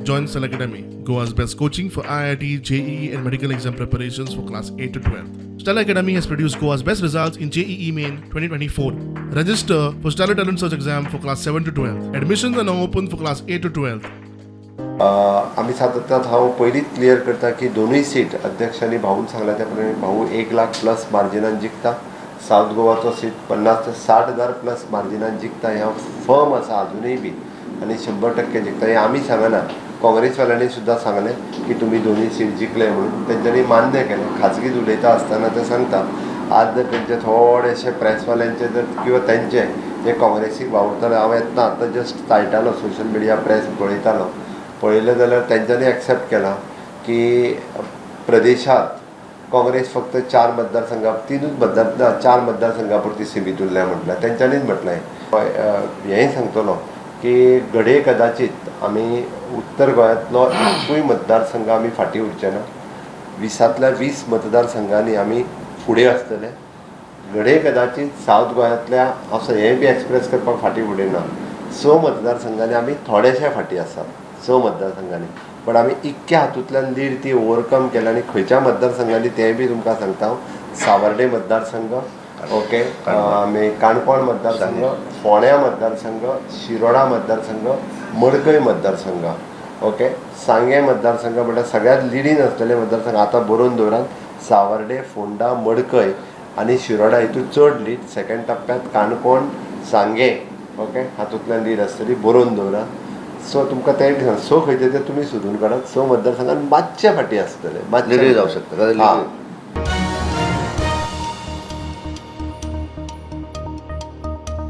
Join Stellar Academy, Goa's best coaching for IIT, JEE, and medical exam preparations for class 8 to 12. Stellar Academy has produced Goa's best results in JEE Main 2024. Register for Stellar Talent Search exam for class 7 to 12. Admissions are now open for class 8 to 12. आमी सातत्यात हांव पयलींच clear करता की दोनूय seat अध्यक्षांनी भाऊन सांगला त्या प्रमाणे भाऊ 1 लाख प्लस मार्जिनान जिखता. सावथ गोवाचो सीट 50 ते 60 हजार प्लस मार्जिनान जिखता हें हांव फर्म आसा अजुनूय बी आनी 100% जिखता हें आमी सांगना. काँग्रेसवाल्यांनी सुद्दां सांगलें की तुमी दोनूय सीट जिखले म्हणून तेंच्यांनी मान्य केलें. खाजगीत उलयता आसतना ते सांगता. आज जर तेंचे थोडेशे प्रेसवाल्यांचे जर किंवा तेंचे जे काँग्रेसीक वावुरताले, हांव येतना आतां जस्ट चाळटालो, सोशल मिडिया प्रेस पळयतालो. पळयलें जाल्यार तेंच्यांनी एक्सेप्ट केलां की प्रदेशात काँग्रेस फक्त चार मतदारसंघा, तिनूच मतदार ना, चार मतदारसंघा पुरती सीमीत उरल्या म्हटल्यार तेंच्यांनीच म्हटलें. हय, हेंय सांगतलो की घडये कदाचीत आमी उत्तर गोंयांतलो एकूय मतदारसंघ आमी फाटीं उरचे ना. 20तांतल्या 20 मतदारसंघांनी आमी फुडें आसतले. घडये कदाचीत सावथ गोंयांतल्या हांव हें बी एक्सप्रेस करपाक फाटीं फुडें ना, स मतदारसंघांनी आमी थोडेशे फाटीं आसात, स मतदारसंघांनी. बट आमी इतक्या हातूंतल्यान लीड ती ओवरकम केल्या. आनी खंयच्या मतदारसंघांनी तें बी तुमकां सांगता हांव. सावर्डे मतदारसंघ, ओके, आमी काणकोण मतदारसंघ, फोंड्या मतदारसंघ, शिरोडा मतदारसंघ, मडकय मतदारसंघ, ओके, सांगें मतदारसंघ. म्हळ्यार सगळ्यात लिडीन आसलेले मतदारसंघ आतां बरोवन दवरात: सावर्डे, फोंडा, मडकय आनी शिरोडा. हितून चड लीड. सेकंड टप्प्यांत काणकोण, सांगें, ओके, हातूंतल्यान लीड आसतली. बरोवन दवरात. सो तुमकां तें बी सांग, स खंयचे ते तुमी सोदून काडात. स मतदारसंघात मातशे फाटीं आसतले. लिडूय जावं शकता. हां. लिडूय.